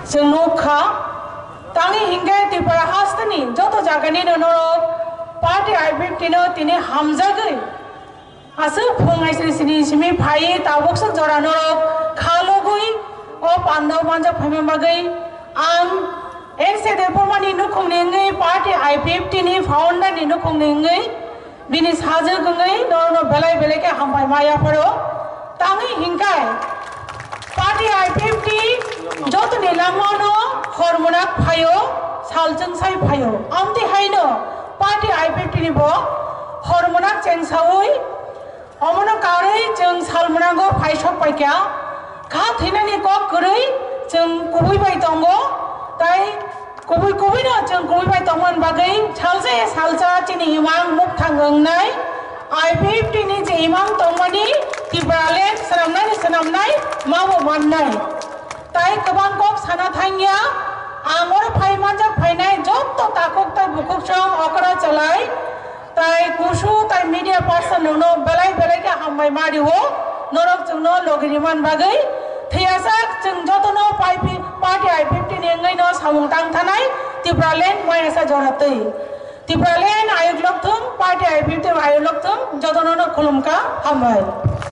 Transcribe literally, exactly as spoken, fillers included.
Chwng nukha, tangwi hinkhe Tripura hasteni joto jaganino norok party I P F T no tini hamjagwi aswk phung aisri sini simi phaiwi tabuk swk jora norok kha logwi o pandao manjak phaima bagwi ang N C Debbarmani nukhungni wngwi party I P F T ni founder ni nukhungni wngwi bini sajwk wngwi norokno belai belai khe hambai ma yapharo. Tangwi hinkhai party I P F T jotoni langmano hormunak phaio, salchwng sai phaio. Amtwi haino party I P F T ni bo hormunak chengsaui omono karwi chwng salmunago phaisok paikha. Kha thwinani kok kwrwi chwng kubui bai tongo, tai kubui kubui no chwng kubui bai tongmani bagwi salsa ya salsa chini imang mukthang wngnai. I P F T ni je imang tongmani Tipraland swnamnani swnamnai mabo mannai. Tai kwbang kok sana thangya, ang oro phai manjak phainai jotto takhuk tai bukhuk song okra chalai. Tai kusu tai media person no belai belai khe hambai ma rio, norok chwngno logi riman bagwi. Thwiyasak chwng jotono pai pi-, party I P F T ni wngwi no samung tang thanai Tipraland mayasa jora twi. Tipraland ayuk lokthung, party I P F T ayuk lokthung, jotono no khulumkha, hambai.